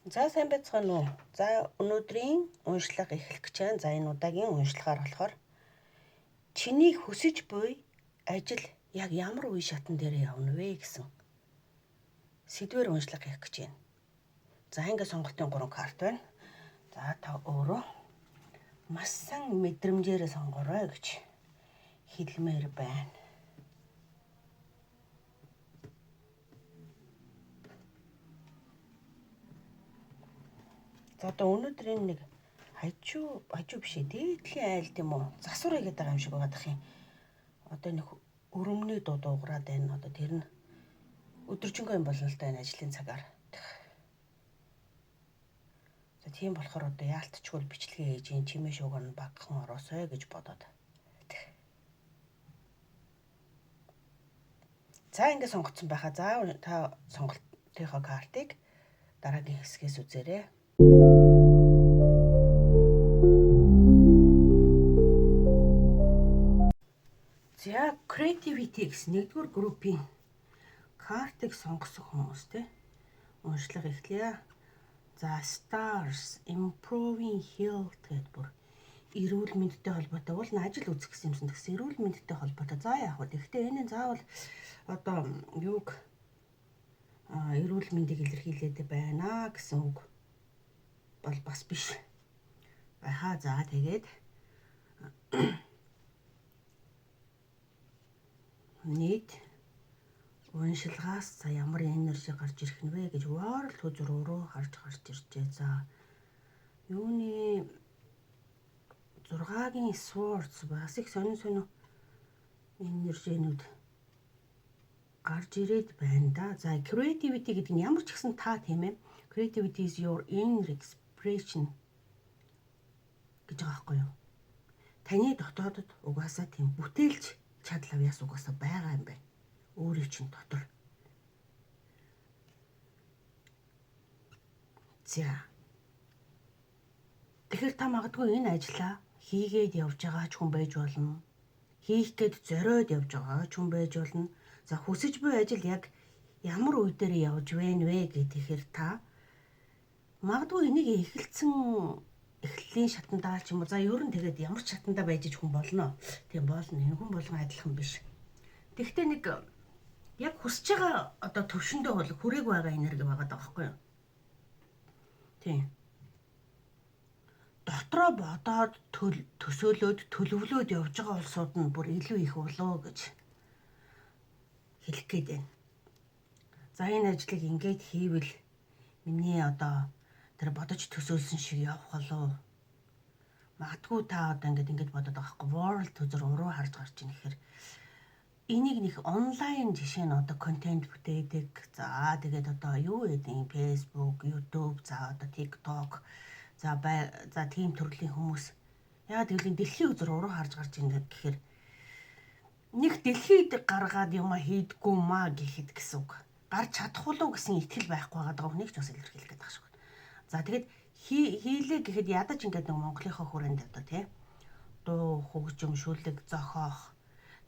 За, сайн байцгаана уу? За, өнөөдрийн уншлага эхлэх гэж байна. За, энэ удаагийн уншлагаар болохоор чиний хүсэж буй ажил яг ямар үе шатан дээр явна вэ гэсэн сэдвээр уншлага хийх гэж байна. За, ингээд сонголтын 3 карт байна. За, та өөрөө маш сайн мэдрэмжээрээ сонгоорой гэж хэлмээр байна. За, одоо өнөөдөр энэ нэг хажуу хажуу биш ээ, дээдлийн айл тийм үү, засвар хийгээд байгаа юм шиг байгаа дах юм. Одоо нэг өрөмний дуу дуугараад байна. Одоо тэр нь өдөржингөө юм болно л да, энэ ажлын цагаар. За, тийм болохоор одоо яалтчгүй бичлэгээ хийж ин чимээ шууг нь багахан ороосой гэж бодоод. За, ингээд сонгоцсон байхаа. За, та сонголтынхоо картыг дараагийн хэсгээс үзээрэй. За, creativity гэсэн нэгдүгээр группийн картыг сонгосон хүмүүс те, уншлага эхлэе. За, stars, improving health гэдэг бүр эрүүл мэндтэй холбоотой бол ажил үзэх гэсэн юмсан. Тэгсэн эрүүл мэндтэй холбоотой. За, яах вэ? Гэхдээ энэ заавал одоо юуг эрүүл мэндийг илэрхийлээд байна гэсэн үг бол бас биш. Байхаа. За, тэгээд нийт уншилгаас за ямар energy гарч ирэх нь вэ гэж World хөзөр рүү харж гарч иржээ. За, юуны 6-гийн Swords, бас их сонин сонин energy нүүд гарч ирээд байна да. За, creativity гэдэг нь ямар ч гэсэн та, тийм ээ. Creativity is your inner expression гэж байгаа байхгүй юу? Таны дотоодод угаасаа тийм бүтээлч чадал авьяас угаасаа байгаа юм байна. Өөрийн чинь дотор. За. Тэгэхээр та магадгүй энэ ажлаа хийгээд явж байгаа ч хүн байж болно. Хийх гээд зориод явж байгаа ч хүн байж болно. За, хүсэж буй ажил яг ямар үе дээр явж байна вэ гэхээр та магадгүй энийг эхэлсэн эхлэлийн шатандаа ч юм уу. За, ер нь тэгээд ямар ч шатандаа байж иж хүн болно. Тийм болно. Энэ хүн болгон адилхан биш. Тэгэхдээ нэг яг хүсэж байгаа одоо төвшөндөө бол хүрээг байгаа энерги байгаа даа байхгүй юу? Тийм. Дотроо бодоод, төсөөлөөд, төлөвлөөд явж байгаа улсууд нь бүр илүү их болоо гэж хэлэх гээд байна. За, энэ ажлыг ингээд хийвэл миний одоо тэр бодож төсөөлсөн шиг явах болов. Магадгүй та одоо ингээд ингээд бодоод байгаа байхгүй, World төзөр уруу харж гарч ийн гэхээр энийг нэг онлайн жишээ нь одоо контент бүтээдэг. За, тэгээд одоо юу гэдэг, Facebook, YouTube, за одоо TikTok, за бай, за тийм төрлийн хүмүүс. Яагаад гэвэл дэлхийн үзэр уруу харж гарч ийн гэхээр нэг дэлхийд гаргаад юм хийдгүү маа гэхэд гэсэн үг. Гарч чадах уу гэсэн итгэл байхгүй байгаа хүнийг ч бас илэрхийлэх гээд байгаа шиг. За, тэгээд хийлээ гэхэд ядаж ингээд нэг Монголынхоо хүрээнд одоо тий дуу, хөгжим, шүлэг зохиох,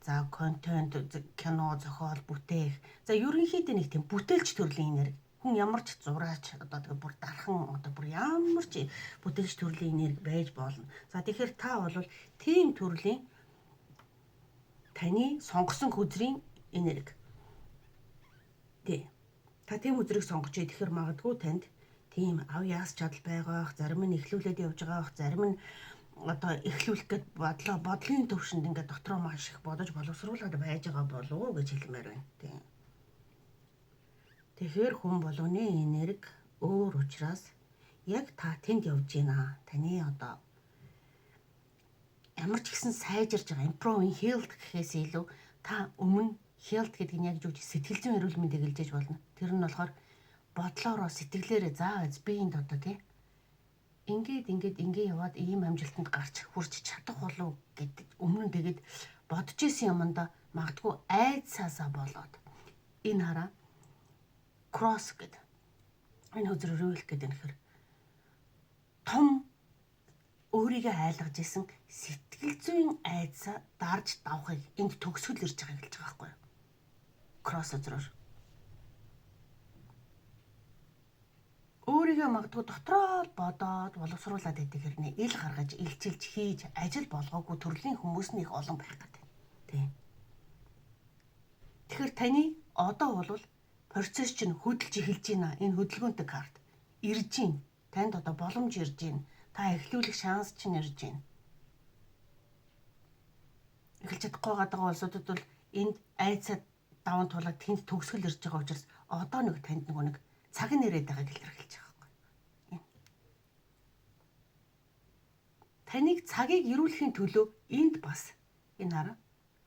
за контент, кино зохиол бүтээх. За, ерөнхийдөө нэг тийм бүтээлч төрлийн энерги. Хүн ямар ч зураач, одоо тэгээ бүр дархан, одоо бүр ямар ч бүтээлч төрлийн энерги байж болно. За, тэгэхээр та бол тийм төрлийн таны сонгосон хөзрийн энерги. Тий. Та тийм хөзрийг сонгож, тэгэхээр магадгүй танд тийм ав яас чадал байгаа бах, зарим нь эхлүүлээд явж байгаа бах, зарим нь одоо эхлүүлэх гээд бодлоо бодлын төвшөнд ингээд дотроо маш их бодож боловсруулад байж байгаа болов уу гэж хэлмээр байна. Тийм. Тэгэхээр хүн болгоны энерги өөр учраас яг та тэнд явж байна. Таны одоо ямар ч гэсэн сайжирж байгаа, improving health гэхээс илүү та өмнө health гэдэг нь яг юу, сэтгэл зүйн эрүүл мэндийг илжээж болно. Тэр нь болохоор бодлоороо, сэтгэлээрээ за би энд одоо тий ингээд ингээд ингээ яваад ийм амжилтанд гарч хүрч чадах болов гэдэг өмнө нь тэгээд бодож исэн юмдаа магадгүй айдсаасаа болоод энэ хараа, cross гэдэг энэ хөзөр өрөөлөх гэдэг нөхөр том өөрийгөө айлгаж исэн сэтгэл зүйн айдсаа дарж давхыг энд төгсгөл ирж байгааг хэлж байгаа байхгүй юу? Cross өзрөөр. Өөрийг Тэрийг магадгүй дотроо л бодоод боловсруулад байдаг хэрнээ ил гаргаж, илчилж хийж ажил болгоогүй төрлийн хүмүүс нь их олон байх гэдэг. Тийм. Тэгэхээр таны одоо бол процесс чинь хөдөлж эхэлж байна. Энэ хөдөлгөөнтэй карт ирж байна. Танд одоо боломж ирж байна. Та эхлүүлэх шанс чинь ирж байна. Эхэлж чадахгүй байгаа улсуудад бол энд айцаа даван туулаад тэнд төгсгөл ирж байгаа учраас одоо нэг танд нөгөө нэг цаг нь ирээд байгааг илэрхийлж байгаа байхгүй. Таныг цагийг ирүүлэхийн төлөө энд бас энэ хараа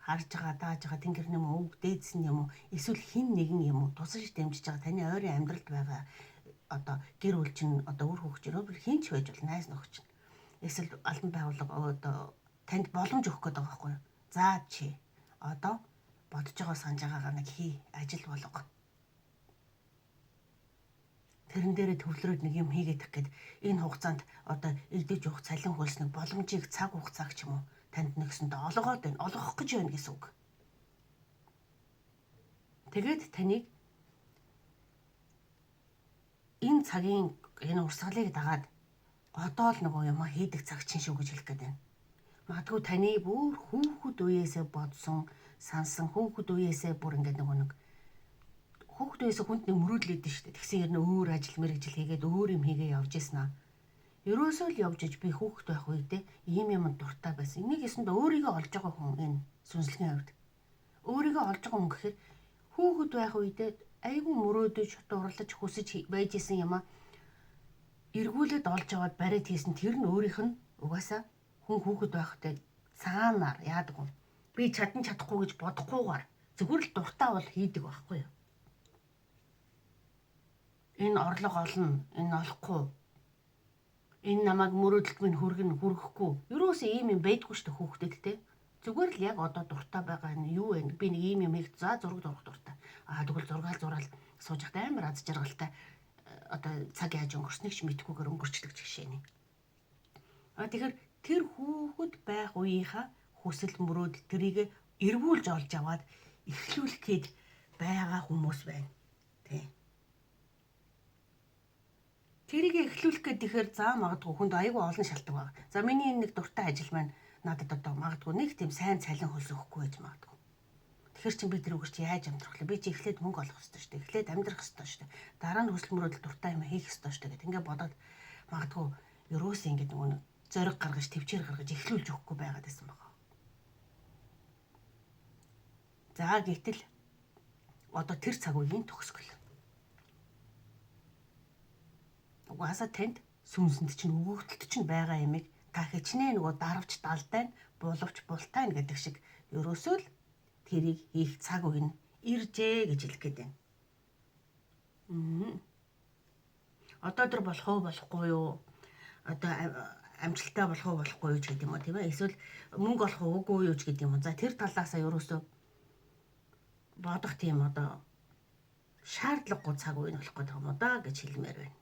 харж байгаа, дааж байгаа тэнгэр юм уу, өг дээдсэн юм уу, эсвэл хин нэгэн юм уу тусаж дэмжиж байгаа таны ойрын амьдралд байгаа одоо гэр бүл чинь, одоо үр хүүхд чинь хин ч байж бол найз нөхөд чинь эсвэл албан байгууллага одоо танд боломж өгөх гээд байгаа байхгүй юу? За, чи одоо бодож байгаа, санаж байгаагаа нэг хий, ажил болго. Тэрэн дээрээ төвлөрөөд нэг юм хийгээд тах гээд энэ хугацаанд одоо игдэж явах цалин хөлс нэг боломжийг, цаг хугацааг ч юм уу танд нэгсэндээ олгоод байна. Олгох гэж байна гэсэн үг. Тэгээд таныг энэ цагийн энэ урсгалыг дагаад одоо л нөгөө юм хийдэг цаг чинь шүү гэж хэлэх гээд байна. Магадгүй таны бүр хүүхэд үеэсээ бодсон, сансан, хүүхэд үеэсээ бүр ингээд нөгөө нэг хүүхэд үеэсээ хүнд нэг мөрөөдөл өгдөн шүү дээ. Тэгсэн юм өөр ажил мэргэжил хийгээд өөр юм хийгээ явж ирсэн аа. Ерөөсөө л явж иж би хүүхэд байх үедээ ийм юм дуртай байсан. Энийг ёсондоо өөрийгөө олж байгаа хүн, энэ сүнслэгийн хувьд. Өөрийгөө олж байгаа хүн гэхээр хүүхэд байх үедээ айгүй мөрөөдөж, дурлаж, хүсэж байж исэн юм аа эргүүлээд олж аваад бариад хийсэн, тэр нь өөрийнх нь угаасаа хүн хүүхэд байхдаа цаанаар яадаг юм. Би чадан чадахгүй гэж бодохгүйгээр зүгээр л дуртай бол хийдэг байхгүй юу? Энэ орлого олно, энэ олохгүй. Энэ намайг мөрөөдөлт минь хүргэн, хүргэхгүй. Ерөөсөө ийм юм байдгүй шүү дээ хүүхдэд те. Зүгээр л яг одоо дуртай байгаа нь юу вэ? Би нэг ийм юм их, за, зураг зурах дуртай. Аа, тэгвэл зургаал зураал сууж байхдаа амар аз жаргалтай одоо цаг яаж өнгөрснийг ч мэдэхгүйгээр өнгөрчдөг жишээ нь. А тэгэхээр тэр хүүхэд байх үеийнхаа хүсэл мөрөөдөл тэрийг эргүүлж олж аваад эхлүүлэх гээд байгаа хүмүүс байна. Тэ. Тэрийг эхлүүлэх гээд ихээр за магадгүй хүнд айгүй олон шалтгаан байна. За, миний энэ нэг дуртай ажил маань надад одоо магадгүй нэг тийм сайн цалин хөлс өгөхгүй байж магадгүй. Тэгэхээр чин би тэр үгэр чи яаж амьдрах вэ? Би чи эхлээд мөнгө олох ёстой шүү дээ. Эхлээд амьдрах ёстой шүү дээ. Дараа нь хүсэл мөрөөдөл дуртай юм хийх ёстой шүү дээ гэд ингээ бодоод магадгүй ерөөс ингэ нөгөө нэг зориг гаргаж, тэвчээр гаргаж эхлүүлж өгөхгүй байгаад байсан байгаа. За, гэтэл одоо тэр цаг үеийн төгсгөл. Угаасаа танд сүнсэнд чинь, өгөгдөлт чинь байгаа юмыг та хичнээн нөгөө даравч далдай нь булавч бултай нь гэдэг шиг ерөөсөө л тэрийг хийх цаг үе нь иржээ гэж хэлэх гээд байна. Одоо тэр болох уу, болохгүй юу? Одоо амжилттай болох уу, болохгүй юу ч гэдэг юм уу, тийм ээ. Эсвэл мөнгө олох уу, үгүй юу ч гэдэг юм уу. За, тэр талаасаа ерөөсөө бодох тийм одоо шаардлагагүй цаг үе нь болох гэдэг юм уу да гэж хэлмээр байна.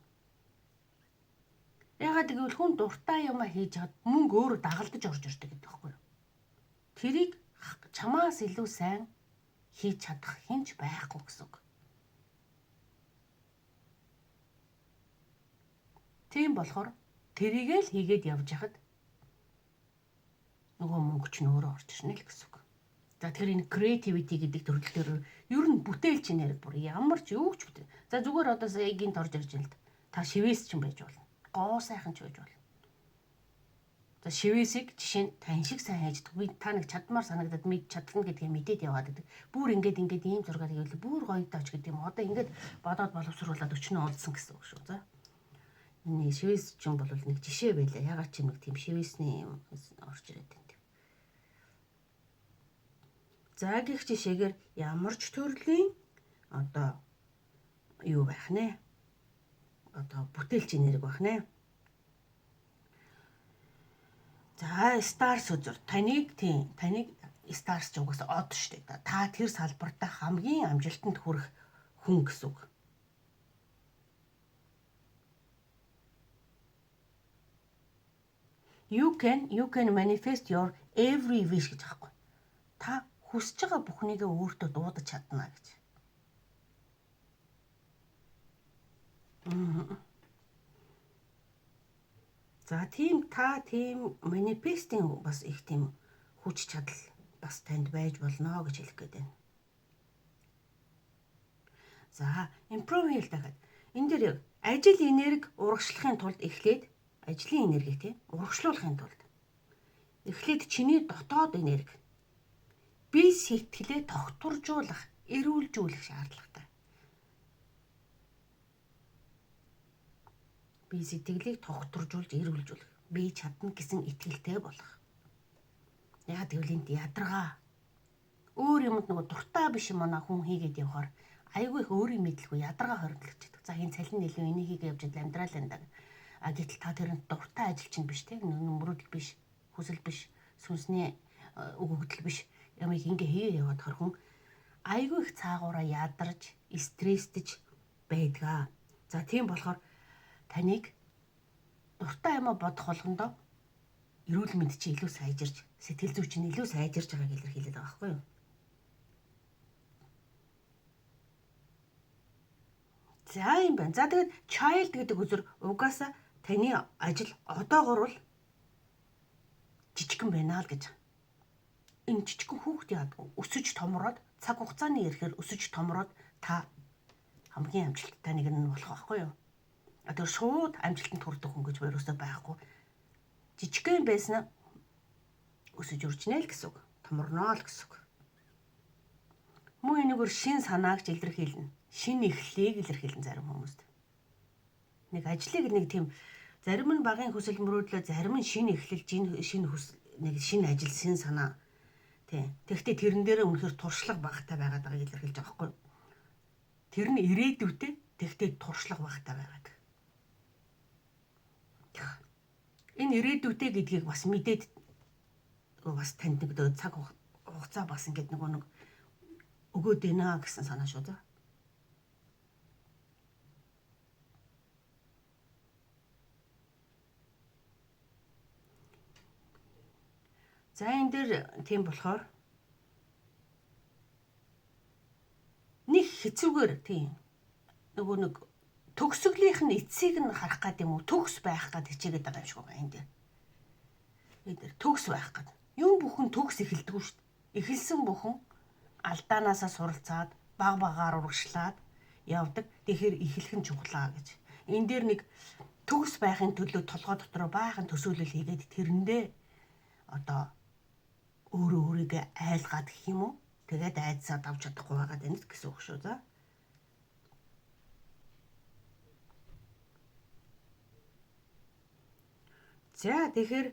Яагаад гэвэл хүн дуртай юм хийж чад мөнгө өөрөө дагалдаж орж ирдэг гэдэг байхгүй юу? Тэрийг чамаас илүү сайн хийж чадах хэн ч байхгүй гэсэн үг. Тийм болохоор тэрийг л хийгээд явж яхад нөгөө мөнгө чинь өөрөө орж ирнэ л гэсэн үг. За, тэгэхээр энэ creativity гэдэг төрөл дээр ер нь бүтээлч нэрэг бүр ямар ч юу ч бүтээл. За, зүгээр одоо сая гинт орж ирж байна л да. Та шивээс ч юм байж болно. Гоо сайхан ч байж болно. За, шивээсийг жишээ нь тань шиг сайн хайждаг. Би та нэг чадмаар санагдаад мэд чадна гэдгийг мэдээд яваад байдаг. Бүр ингээд ингээд ийм зургаар хийвэл бүр гоё дооч гэдэг юм. Одоо ингээд бодоод боловсруулад өчнөө олдсон гэсэн үг шүү. За. Энэ шивээс ч юм бол нэг жишээ байлаа. Ягаад ч юм нэг тийм шивээсний юм орж ирээд байна. За, гих жишээгээр ямар ч төрлийн одоо юу байх нэ? Одоо бүтээлч нэрэг байх нэ. За, Stars үзэр таныг, тийм, таныг Stars ч угаасаа од шүү дээ. Та тэр салбартаа хамгийн амжилтанд хүрэх хүн гэсэн үг. You can manifest your every wish гэж аахгүй. Та хүсэж байгаа бүхнийгээ өөртөө дуудаж чадна гэж. За тийм та тийм манифестийн бас их тийм хүч чадал бас танд байж болно гэж хэлэх гээд байна. За, improve хийл дахиад. Энэ дээр яг ажил энерги урагшлахын тулд эхлээд ажлын энерги тийм урагшлуулахын тулд эхлээд чиний дотоод энерги бие сэтгэлээ тогтворжуулах, эрүүлжүүлэх шаардлагатай. Бие сэтгэлийг тогтворжуулж, эрүүлжүүлэх. Би чадна гэсэн итгэлтэй болох. Яг гэвэл энд ядаргаа. Өөр юмд нөгөө дуртай биш юм аа хүн хийгээд явахаар айгүй их өөрийн мэдлгүй ядаргаа хоригдлогчдаг. За энэ цалин илүү энийг хийгээ явж амьдрал энэ. А гэтэл та тэрэнд дуртай ажил чинь биш тийм мөрөөдөл биш, хүсэл биш, сүнсний өгөгдөл биш. Ямыг ингээ хийгээ яваад хор хүн айгүй их цаагаараа ядарч, стресстэж байдгаа. За тийм болохоор таныг дуртай юмаа бодох болгондоо эрүүл мэнд чи илүү сайжирч, сэтгэл зүй чинь илүү сайжирч байгааг илэрхийлээд байгаа байхгүй юу? За юм байна. За тэгээд child гэдэг үзэр угаасаа таны ажил одоогор бол жижигхэн байна л гэж. Энэ жижигхэн хүүхд яадаг өсөж томроод цаг хугацааны ирэхээр өсөж томроод та хамгийн амжилттай нэг нь болох байхгүй юу? А тэр шууд амжилтанд хүрдэг хүн гэж ерөөсөө байхгүй. Жижигхэн байсан өсөж өрчнө л гэсэн үг. Томорно л гэсэн үг. Мөн энэгээр шин санааг ч илэрхийлнэ. Шин эхлэлийг илэрхийлнэ зарим хүмүүст. Нэг ажлыг нэг тийм зарим нь багын хүсэл мөрөөдлөө, зарим нь шин эхлэл, шин хүсэл, нэг шин ажил, шин санаа. Тийм. Тэгэхдээ тэрэн дээрээ үнэхээр туршлага багтай байгаад байгааг илэрхийлж байгаа байхгүй юу? Тэр нь ирээдүйтэй, тэгэхдээ туршлага багтай байгаад. Энэ ирээдүйтэй гэдгийг бас мэдээд бас танд нэг цаг хугацаа бас ингээд нөгөө нэг өгөөд байна гэсэн санаа шүү дээ. За энэ дээр тийм болохоор нэг хэцүүгээр тийм нөгөө нэг төгсгөлийнх нь эцсийг нь харах гад юм уу төгс байх гад хичээгээд байгаа юм шиг байгаа энэ дээр. Энэ дээр төгс байх гад. Юм бүхэн төгс эхэлдэггүй шүү дээ. Эхэлсэн бүхэн алдаанаасаа суралцаад баг багаар урагшлаад явдаг. Тэгэхээр эхлэх нь чухлаа гэж. Энэ дээр нэг төгс байхын төлөө толгой дотроо баахан төсөөлөл хийгээд тэрэндээ одоо өөрөө өөрийгөө айлгаад гэх юм уу? Тэгээд айдсаа давж чадахгүй байгаад байна гэсэн үг шүү за. За тэгэхээр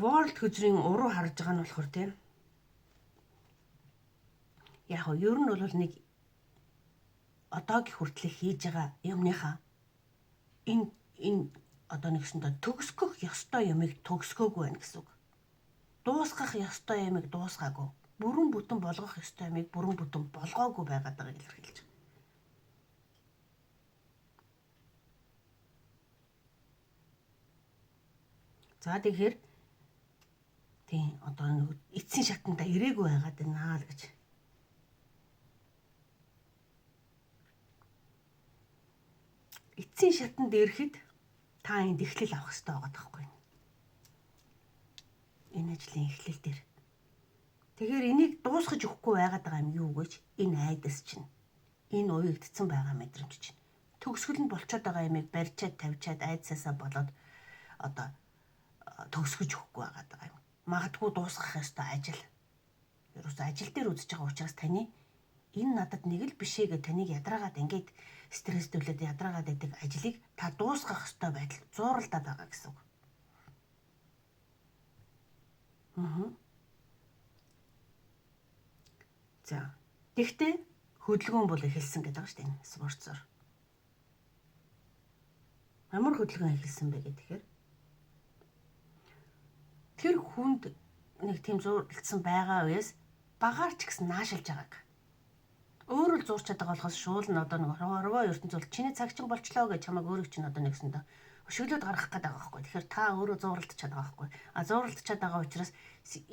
World хөзрийн уруу харж байгаа нь болохоор тийм яг нь ер нь бол нэг одоогийн хүртлэх хийж байгаа юмныхаа энэ одоо нэгсэндээ төгсгөх ёстой юмыг төгсгөөгүй байна гэсэн үг. Дуусгах ёстой юмыг дуусгаагүй. Бүрэн бүтэн болгох ёстой юмыг бүрэн бүтэн болгоогүй байгаад байгааг илэрхийлж байгаа. За тэгэхээр тийм одоо нэг эцсийн шатанда ирээгүй байгаад байна л гэж. Эцсийн шатанд ирэхэд та энд эхлэл авах хэрэгтэй байгаа байхгүй юу? Энэ ажлын эхлэл дээр. Тэгэхээр энийг дуусгаж өгөхгүй байгаад байгаа юм юу гэж энэ айдас чинь. Энэ уягдсан байгаа мэдрэмж чинь. Төгсгөл нь болцоод байгаа юмыг барьчаад тавьчаад айдсаасаа болоод одоо төгсгөж өгөхгүй байгаад байгаа юм. Магадгүй дуусгах ёстой ажил. Ерөөсөө ажил дээр үзэж байгаа учраас таны энэ надад нэг л бишээ гэж таныг ядраагаад ингээд стресстүүлээд ядраагаад байдаг ажлыг та дуусгах ёстой байдал зууралдаад байгаа гэсэн үг. За. Тэгтээ хөдөлгөөн бол эхэлсэн гэдэг байгаа шүү дээ. Спортсоор. Ямар хөдөлгөөн эхэлсэн бэ гэхээр тэр хүнд нэг тийм зурлцсан байгаа үеэс багаар ч гэсэн наашилж байгааг. Өөрөө л зурч чаддаг болохоос шуул нь одоо нэг хорвоо ертөнц бол чиний цаг чинь болчлоо гэж чамайг өөрөө чинь одоо нэгсэндээ өшөглөөд гаргах гээд байгаа байхгүй. Тэгэхээр та өөрөө зууралдчихад байгаа байхгүй. А зууралдчихад байгаа учраас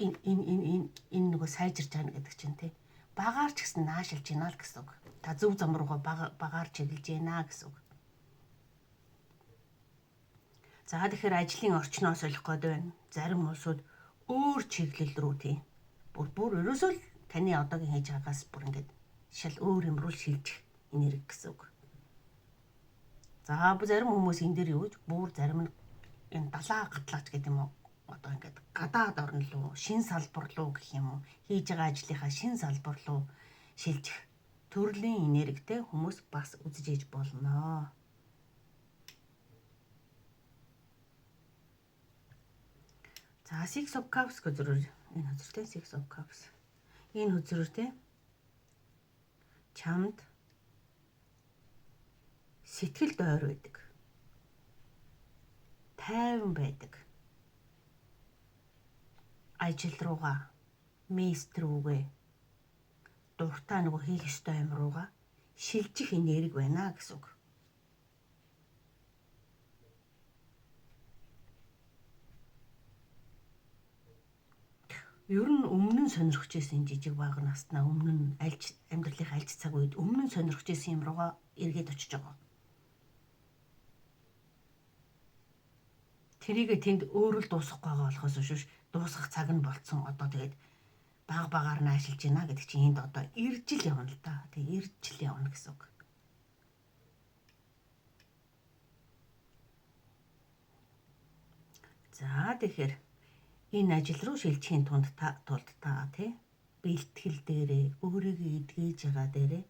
энэ энэ энэ энэ энэ нөгөө сайжирч байгаа гэдэг чинь тий. Багаар ч гэсэн наашилж байна л гэсэн үг. Та зөв зам руугаа багаар чиглэж байна гэсэн үг. За тэгэхээр ажлын орчноо солих гээд байна. Зарим улсууд өөр чиглэл рүү тий. Бүр ерөөсөө л таны одоогийн хийж байгаагаас бүр ингээд шал өөр юм руу шилжих энерги гэсэн үг. За зарим хүмүүс энэ дээр юу гэж бүр зарим нь энэ далаа гатлаач гэдэг юм уу? Одоо ингээд гадаад орн руу, шин салбар руу гэх юм уу? Хийж байгаа ажлынхаа шин салбар руу шилжих төрлийн энергитэй хүмүүс бас үзэж иж болно. За Six of Cups хөзрөөр энэ хөзөртэй Six of Cups. Энэ хөзрөөр те чамд сэтгэл дойр байдаг. Тайван байдаг. Ажил руугаа, мест рүүгээ дуртай нөгөө хийх ёстой юм руугаа шилжих энерги байна гэсэн үг. Ер нь өмнө нь сонирхож исэн жижиг бага наснаа өмнө нь альж амьдралынхаа альж цаг үед өмнө нь сонирхож исэн юм руугаа эргээд очиж байгаа. Тэрийгэ тэнд өөрөө л дуусгах байгаа болохоос биш дуусгах цаг нь болцсон. Одоо тэгээд баг багаар наашилж байна гэдэг чинь энд одоо ирж л явна л да. Тэг ирж л явна гэсэн үг. За тэгэхээр энэ ажил руу шилжихийн тулд та тий бэлтгэл дээрээ өөрийгөө эдгэж байгаа дээрээ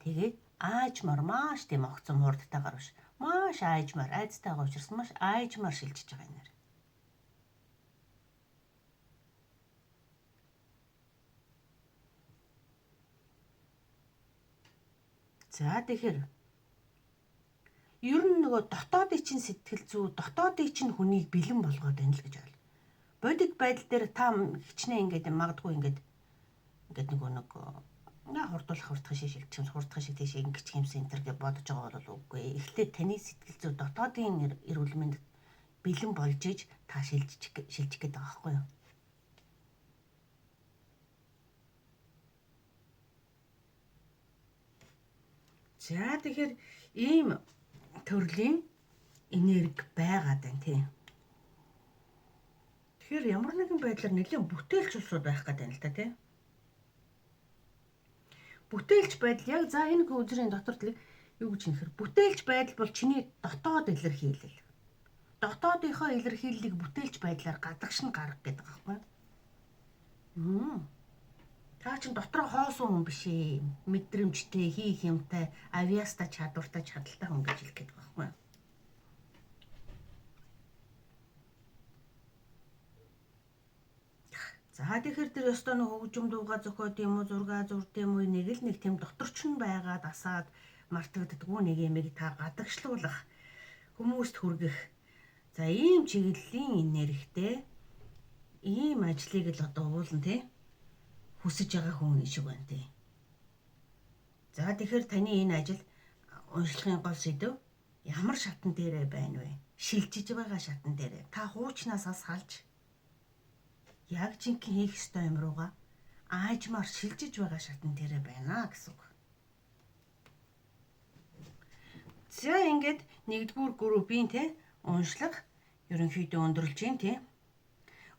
тэгээд аажмар маш тийм огцом хурдтайгаар биш маш аажмар айцтайгаа учраас маш аажмар шилжиж байгаа юм нэр. За тэгэхээр ер нь нөгөө дотоодын чинь сэтгэл зүй дотоодын чинь хүнийг бэлэн болгоод байна л гэж ойл. Бодит байдал дээр та хичнээн ингээд магадгүй ингээд нөгөө нэг хурдуулах хурдах шиг шилжих хурдах шиг тийш ингэж юм центр гэж бодож байгаа бол үгүй. Эхлээд таны сэтгэл зүй дотоодын эрүүл мэнд бэлэн болж иж та шилжих гээд байгаа байхгүй юу? За тэгэхээр ийм төрлийн энерги байгаад байна тий. Тэгэхээр ямар нэгэн байдлаар нэлээд бүтээлч улсууд байх гэдэг юм л та тий. Бүтээлч байдал яг за энэ үзрийн дотор юу гэж хэлэхэр бүтээлч байдал бол чиний дотоод илэрхийлэл. Дотоодынхоо илэрхийллийг бүтээлч байдлаар гадагш нь гаргах гэдэг байхгүй юу? Та чинь дотроо хоосон хүн биш ээ. Мэдрэмжтэй, хийх юмтай, авьяастай, чадвартай, чадaltaй хүн гэж хэлэх гээд байгаа байхгүй юу? За тэгэхээр тэр ёстой нэг хөгжим дууга зохиод юм уу, зураг зурд юм уу нэг л нэг тийм доторч нь байгаад асаад мартагддаггүй нэг юмыг та гадагшлуулах, хүмүүст хүргэх. За ийм чиглэлийн энергитэй ийм ажлыг л одоо уулан тий хүсэж байгаа хүн шиг байна тий. За тэгэхээр таны энэ ажил уншлагын гол сэдэв ямар шатан дээрээ байна вэ? Шилжиж байгаа шатан дээрээ. Та хуучнаасаа салж яг жинхэнэ хийх ёстой юм руугаа аажмаар шилжиж байгаа шатан дээрээ байна гэсэн үг. За ингээд нэгдүгээр группийн тий уншлага ерөнхийдөө өндөрлж гин тий.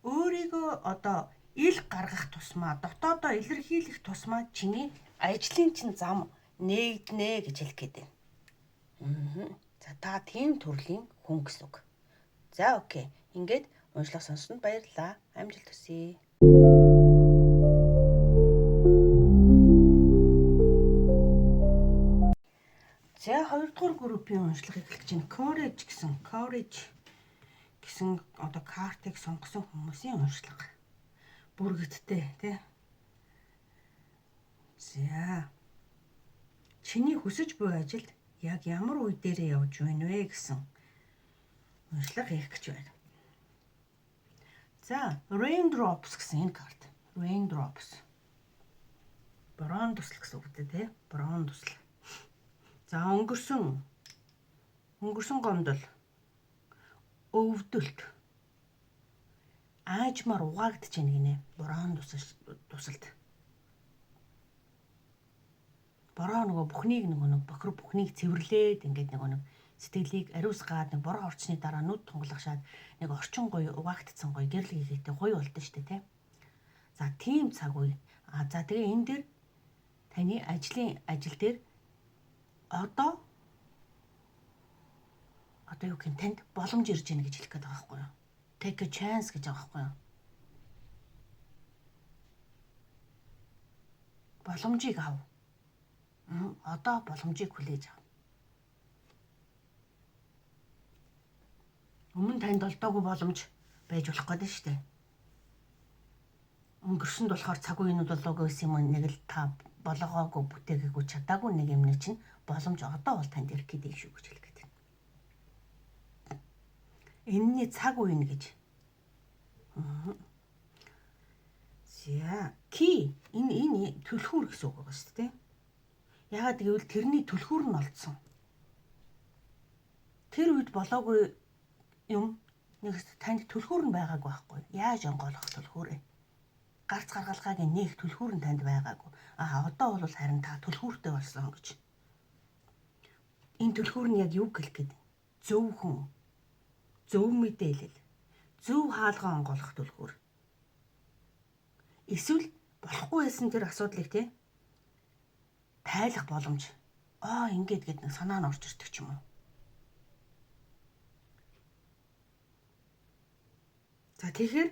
Өөрийгөө одоо ил гаргах тусмаа дотоодоо илэрхийлэх тусмаа чиний ажлын чинь зам нээгднэ гэж хэлэх гээд байна. За та тийм төрлийн хүн гэсэн үг. За окей. Ингээд уншлага сонссонд баярлалаа. Амжилт хүсье. За хоёрдугаар группийн уншлага эхлэх чинь Courage гэсэн одоо картыг сонгосон хүмүүсийн уншлага. Бүргэдтэй тий. За. Чиний хүсэж буй ажилд яг ямар үе дээрээ явж байна вэ гэсэн уншлага хийх гэж байна. За, Raindrops гэсэн энэ карт. Raindrops. Борон тусал гэсэн үг дээ, тий? Борон тусал. За, өнгөрсөн гомдол, өвдөлт, аажмаар угаагдаж байна гинэ. Борон тусалд. Бороо нөгөө бүхнийг нөгөө нэг бохир бүхнийг цэвэрлээд ингээд нөгөө нэг Сэтгэлийг ариусгаад нэг бороо орчны дараа нүд тунгалгашаад нэг орчин гоё угаагдсан гоё гэрэл хийгээтэй гоё болдсон шүү дээ, тий. За, тийм цаг үе. А за, тэгээ энэ дээр таны ажил дээр одоо юу гэх юм, танд боломж ирж байна гэж хэлэх гээд байгаа байхгүй юу? Take a chance гэж байгаа байхгүй юу? Боломжийг ав. Одоо боломжийг хүлээж ав. Өмнө танд олдоогүй боломж байж болох гэдэг шүү дээ. Өнгөрсөнд болохоор цаг үеинүүд болоогүй байсан юм, нэг л та болгоогүй, бүтээгээгүй, чадаагүй нэг юмны чинь боломж одоо бол танд ирэх гэдэг шүү гэж хэлэх гээд байна. Энэний цаг үе нь гэж. За, key энэ түлхүүр гэсэн үг байгаа шүү дээ. Яагаад гэвэл тэрний түлхүүр нь олдсон. Тэр үед болоогүй юм нэг танд түлхүүр нь байгаагүй байхгүй. Яаж онгойлгох түлхүүрээ? Гарц гаргалгааг нээх түлхүүр нь танд байгаагүй. А одоо бол харин та түлхүүртэй болсон гэж. Энэ түлхүүр нь яг юу гэлэх гээд? Зөв хүн, зөв мэдээлэл, зөв хаалгаа онгойлгох түлхүүр. Эсвэл болохгүй байсан тэр асуудлыг, те, тайлах боломж. Аа, ингээд гээд нэг санаа нь орж ирдэг ч юм уу. За, тэгэхээр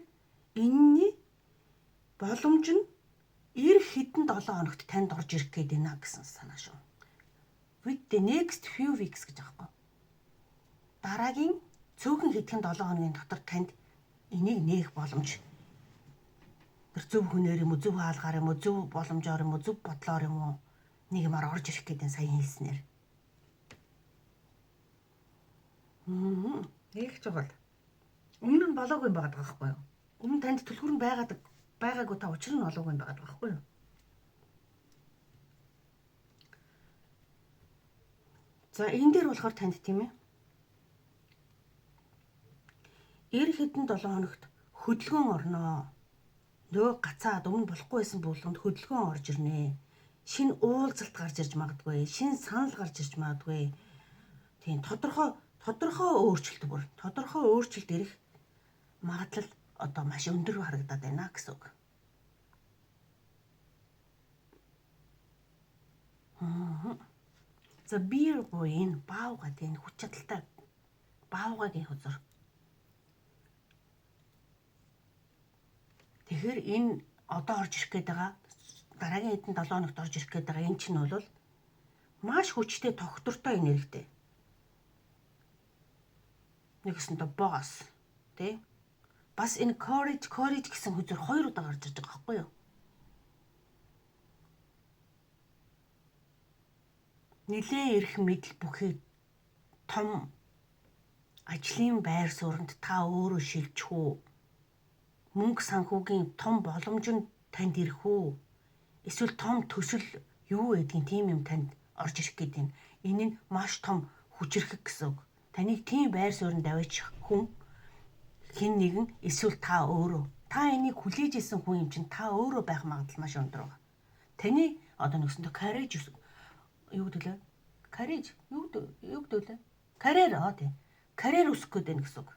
энэний боломж нь эх хэдэн 7 хоногт танд орж ирэх гээд байна гэсэн санаа шүү. With the next few weeks гэж аахгүй. Дараагийн цөөхөн хэдхэн 7 хоногийн дотор танд энийг нээх боломж, тэр зөв хүнээр юм уу, зөв хаалгаар юм уу, зөв боломжоор юм уу, зөв бодлоор юм уу, нэг юмар орж ирэх гэдэг сая хэлснээр. Их чухал. Өмнө нь болоогүй юм байгаа байхгүй юу? Өмнө танд түлхүүр нь байгаагүй, та учир нь олоогүй юм байгаа байхгүй юу? За, энэ дээр болохоор танд, тийм ээ, эр хэдэн 7 хоногт хөдөлгөөн орноо. Нөгөө гацаад өмнө болохгүй байсан болгонд хөдөлгөөн орж ирнэ. Шинэ уулзалт гарч ирж магадгүй, шинэ санал гарч ирж магадгүй. Тийм тодорхой өөрчлөлт, бүр тодорхой өөрчлөлт ирэх магадлал одоо маш өндөр харагдаад байна гэсэн үг. Аа. За, bear буюу энэ баавга, тийм, хүч чадалтай баавгагийн хөзөр. Тэгэхээр энэ одоо орж ирэх гээд байгаа, дараагийн хэдэн 7 хоногт орж ирэх гээд байгаа энэ чинь бол маш хүчтэй, тогтвортой энергитэй. Нэгсэндээ boss, тий? Бас энэ courage гэсэн хөзөр хоёр удаа гарч ирж байгаа байхгүй юу? Нилээн эрх мэдэл бүхий том ажлын байр сууринд та өөрөө шилжих үү? Мөнгө санхүүгийн том боломж нь танд ирэх үү? Эсвэл том төсөл юу гэдгийг, тийм юм танд орж ирэх гэдэг нь. Энэ нь маш том хүчирхэг гэсэн үг. Таныг тийм байр сууринд аваачих хүн хэн нэгэн эсвэл та өөрөө. Та энийг хүлээж исэн хүн юм чинь та өөрөө байх магадлал маш өндөр байна. Таны одоо нэгсэндээ courage, юу гэдэг лээ? Courage юу гэдэг лээ? Карьер аа, тий. Карьер өсөх гээд байна гэсэн үг.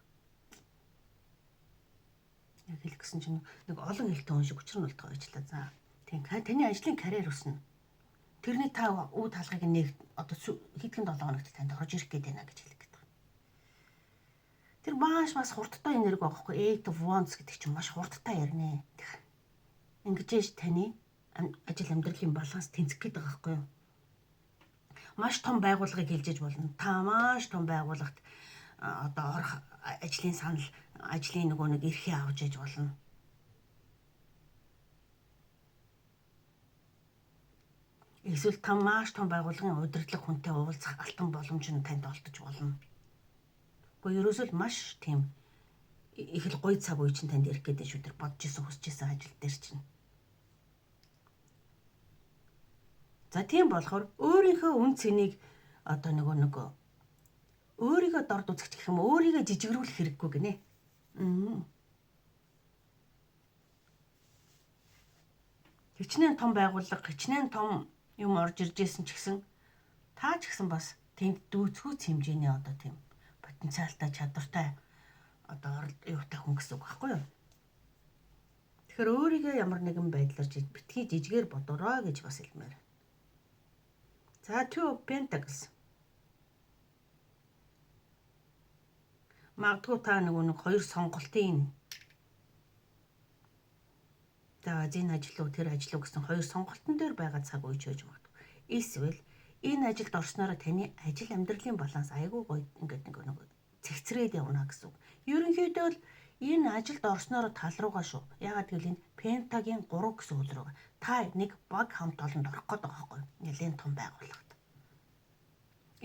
Яг хэлэх гэсэн чинь нэг олон хэлтэй хүн шиг учир нь болтгоо ажиллаа. За. Тийм, таны ажлын карьер өснө. Тэрний та үе талхыг нэг одоо хэдхэн 7 хоногт танд орж ирэх гээд байна гэж хэлэх гээд байна. Тэр маш бас хурдтай энерги байхгүй. Eight of Wands гэдэг чинь маш хурдтай ярнэ. Ингэж ээж таны ажил амьдралын баланс тэнцэх гээд байгаа байхгүй юу? Маш том байгууллагыг хэлжиж болно. Та маш том байгууллагт одоо орох ажлын санал, ажлын нөгөө нэг эрхээ авч яж болно. Эсвэл та маш том байгууллагын удирдлага хүнтэй уулзах алтан боломж нь танд олдож болно. Гэхдээ ерөөсөө л маш тийм их л гоё цаг үе чинь танд ирэх гэдэг шүү дээ. Бодож исэн, хүсэж исэн ажил дээр чинь. За, тийм болохоор өөрийнхөө үн цэнийг одоо нөгөө өөрийгөө дорд үзэх гэх юм, өөрийгөө жижигрүүлэх хэрэггүй гинэ. Хичнээн том байгууллага, хичнээн том юм орж ирж исэн ч гэсэн та ч гэсэн бас Тэнд дүүцхүүц хэмжээний одоо тийм потенциалтай, чадвартай одоо юутай хүн гэсэн үг байхгүй юу? Тэгэхээр өөрийгөө ямар нэгэн байдлаар битгий жижигээр бодороо гэж бас хэлмээр. За, Two of Pentacles. Магадгүй та нөгөө нэг хоёр сонголтын, за, энэ ажил уу, тэр ажил уу гэсэн хоёр сонголтон дээр байгаа цаг үе ч байж магадгүй. Эсвэл энэ ажилд орсноороо таны ажил амьдралын баланс айгүй гоё ингээд нэг цэгцрээд явна гэсэн үг. Ерөнхийдөө л энэ ажилд орсноороо тал руугаа шүү. Яагаад гэвэл энэ Pentacle-ийн 3 гэсэн үг рүү та нэг баг хамт олонд орох гээд байгаа байхгүй юу? Нэлээн том байгууллагад.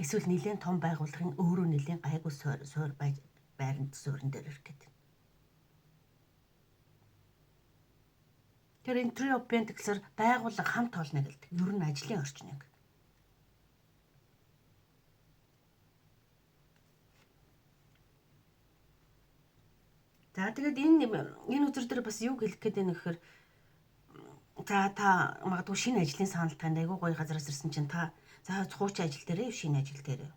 Эсвэл нэлээн том байгууллагын өөрөө нэлээн гайгүй суурь байж байранд суурин дээр ирэх гээд. Тэр энэ Three of Pentacles-аар байгууллага, хамт олно гэлдэг. Ер нь ажлын орчныг. За, тэгээд энэ үзэр дээр бас юу хэлэх гээд байна гэхээр, за, та магадгүй шинэ ажлын санал танд айгүй гоё газараас ирсэн чинь та, за, хуучин ажил дээрээ, шинэ ажил дээрээ,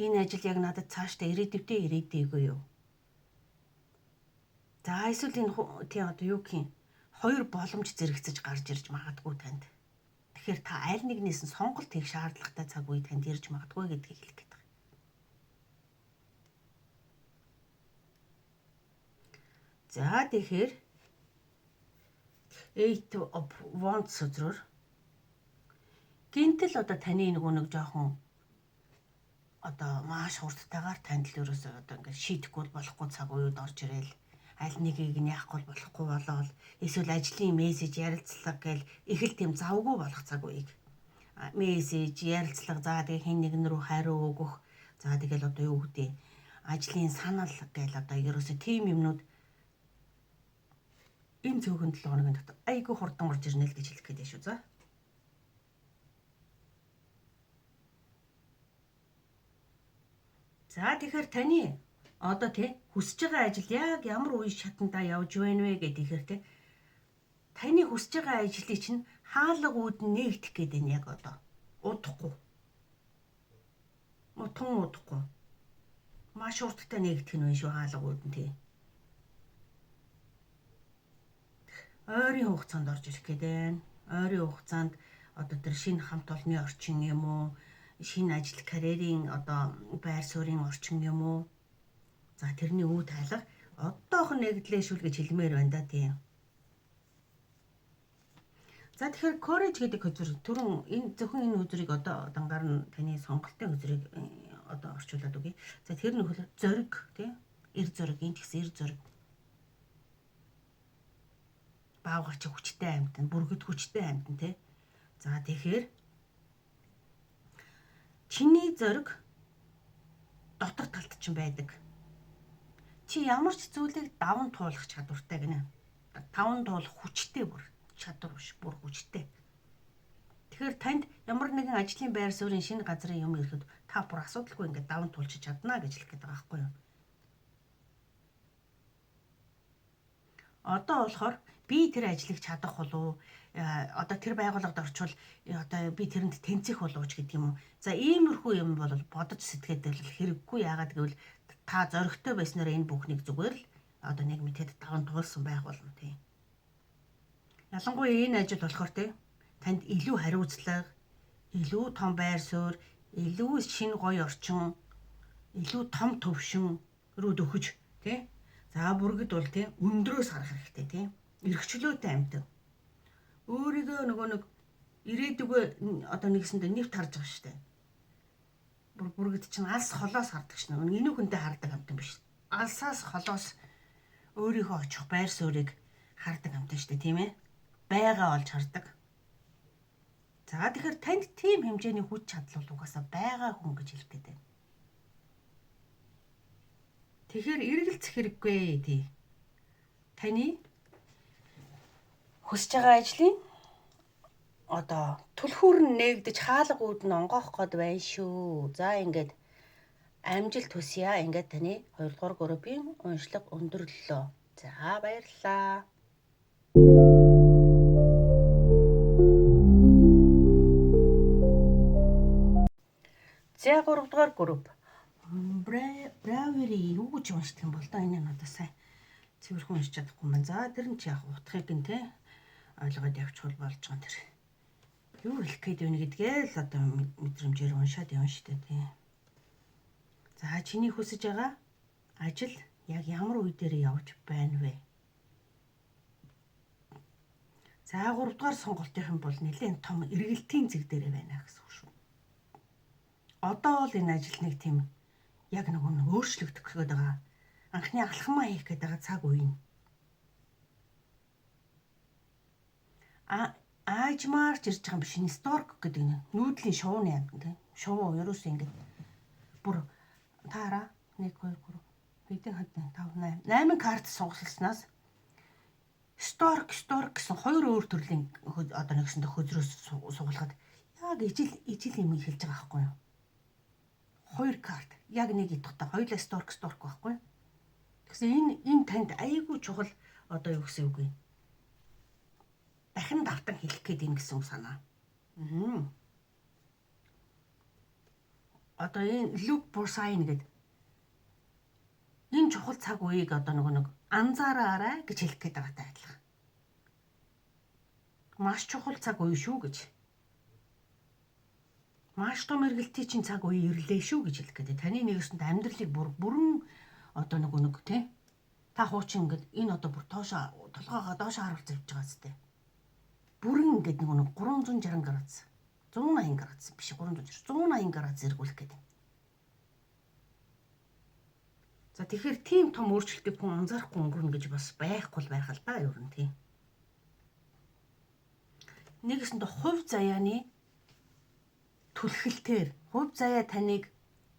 энэ ажил яг надад цаашдаа ирээдүйдээ ирээдүйгүй юу? За, эсвэл энэ тийм одоо юу гэх юм, хоёр боломж зэрэгцэж гарч ирж магадгүй танд. Тэгэхээр та аль нэгнээс нь сонголт хийх шаардлагатай цаг үе танд ирж магадгүй гэдгийг хэлэх гээд байна. За, тэгэхээр Eight of Wands үзрээр гинтэл одоо таны нөгөө нэг жоохон одоо маш хурдтайгаар танд л ерөөсөө одоо ингээд шийдэхгүй болохгүй цаг үеуд орж ирээл, аль нэгийг нь яахгүй болохгүй болоод, эсвэл ажлын мессеж, ярилцлага гээл их л тийм завгүй болох цаг үеийг, мессеж, ярилцлага, за, тэгээ хэн нэгэн рүү хариу өгөх, за, тэгэл одоо юу гэдэг, ажлын санал гээл одоо ерөөсөө тийм юмнууд энэ цөөхөн 7 хоногийн дотор айгүй хурдан орж ирнэ л гэж хэлэх гээд шүү, за. За, тэгэхээр таны одоо тий хүсэж байгаа ажил яг ямар үе шатандаа явж байна вэ гэдэг тий таны хүсэж байгаа ажлыг чинь хаалга үүд нь нээгдэх гээд байна яг одоо. Удахгүй. Мутхан удахгүй. Маш урттай нээгдэх нь байна шүү хаалга үүд нь тий. Ойрын хугацаанд орж ирэх гээд байна. Ойрын хугацаанд одоо тэр шинэ хамт олонны орчин юм уу, шинэ ажил, карьерийн одоо байр суурийн орчин юм уу? За, тэрний үе тайлга одоохон нэгдлээ шүү л гэж хэлмээр байна да, тийм. За, тэгэхээр courage гэдэг хөзөр, түрүүн энэ зөвхөн энэ хөзрийг одоо дангаар нь таны сонголтын хөзрийг одоо орчуулад өгье. За, тэр нь нөхөр зориг тий, эр зориг, энэ ч гэсэн эр зориг, баавгайч хүчтэй амьтан, бүргэд хүчтэй амьтан тий. За, тэгэхээр чиний зориг дотор талд чинь байдаг. Чи ямар ч зүйлийг даван туулах чадвартай гинэ. Даван туулах хүчтэй, бүр чадвар биш, бүр хүчтэй. Тэгэхээр танд ямар нэгэн ажлын байр суурийн шинэ газрын юм ирэхэд та бүр асуудалгүй ингээд даван туулчих чадна гэж хэлэх гээд байгаа байхгүй юу? Одоо болохоор би тэр ажлыг чадах болов, одоо тэр байгууллагад орчвол одоо би тэрэнд тэнцэх болов ч гэдэг юм уу. За, иймэрхүү юм бол бодож сэтгээд бол хэрэггүй. Яагаад гэвэл та зоригтой байснараа энэ бүхнийг зүгээр л одоо нэг мэтэд даван туулсан байх болно, тийм. Ялангуяа энэ ажил болохоор тий танд илүү хариуцлага, илүү том байр суурь, илүү шинэ гоё орчин, илүү том төвшин рүү дөхөж тий. За, бүргэд бол тий өндрөөс харах хэрэгтэй, тий. Эрхчлөөтэй амьтан. Өөрийгөө нөгөө нэг ирээдүгөө одоо нэгсэндээ нэвт харж байгаа шүү дээ. Бүр бүргэд чинь алс холоос хардаг шнэ. Энэ хүнтэй хардаг амьтан биш. Алсаас холоос өөрийнхөө очих байр суурийг хардаг амьтан шүү дээ, тийм ээ. Байгаа олж хардаг. За, тэгэхээр танд тийм хэмжээний хүч чадал бол угаасаа байгаа хүн гэж хэлэх гээд байна. Тэгэхээр эргэлзэх хэрэггүй, тий. Таны хүсэж байгаа ажлын одоо түлхүүр нь нээгдэж, хаалга үүд нь онгоох гээд байна шүү. За, ингээд амжилт хүсье. Ингээд таны 2 дугаар группийн уншлага өндөрлөлөө. За, баярлалаа. За 3 дугаар групп. Bravery юу гэж уншдаг юм бол доо, энэ нь одоо сайн цэвэрхэн уншиж чадахгүй маань. За, тэр нь чи яг утгыг нь те ойлгоод явчихвал болж байгаа тэр. Юу хэлэх гээд байна гэдгээ л одоо мэдрэмжээр уншаад явна штэ тий. За, чиний хүсэж байгаа ажил яг ямар үе дээр явж байна вэ? За, 3 дугаар сонголтын бол нэлээд том эргэлтийн зэг дээр байна гэсэн үг шүү. Одоо бол энэ ажил нэг тийм яг нэг нь өөрчлөгдөх гээд байгаа. Анхны алхмаа хийх гээд байгаа цаг үе нь. Аажмаарч ирж байгаа юм биш. Энэ stork гэдэг нь нүүдлийн шувууны амьтан тийм. Шувуу ерөөсөө ингэж бүр таараа 1 2 3 хэдэн хэдэн 5 8 8 карт сонгоснаас stork stork гэсэн хоёр өөр төрлийн одоо нэгсэндээ хөзрөөс сугалахад яг ижил ижил юм хэлж байгаа байхгүй юу? Хоёр карт яг нэг идэхтэй хоёулаа stork stork байхгүй юу? Тэгсэн энэ танд айгүй чухал одоо юу гэсэн үг вэ? Дахин давтан хэлэх гээд юм гэсэн үг санаа. Одоо энэ look for sign гэдэг энэ чухал цаг үеийг одоо нөгөө нэг анзаараарай гэж хэлэх гээд байгаатай адилхан. Маш чухал цаг үе шүү гэж. Маш том эргэлтийн чинь цаг үе ирлээ шүү гэж хэлэх гээд. Таны нэгэсэнд амьдралыг бүр бүрэн одоо нөгөө нэг тий та хуучин ингээд энэ одоо бүр тоошо толгоогоо доошо харуулж явж байгаа зү. Бүрэн ингээд нөгөө нэг 360 градус, 180 градус биш, 360, 180 градус эргүүлэх гэдэг. За, тэгэхээр тийм том өөрчлөлтийг хүн анзаарахгүй өнгөрнө гэж бас байхгүй л байх л да ер нь тийм. Нэгэсэндээ хувь заяаны түлхэлтээр хувь заяа таныг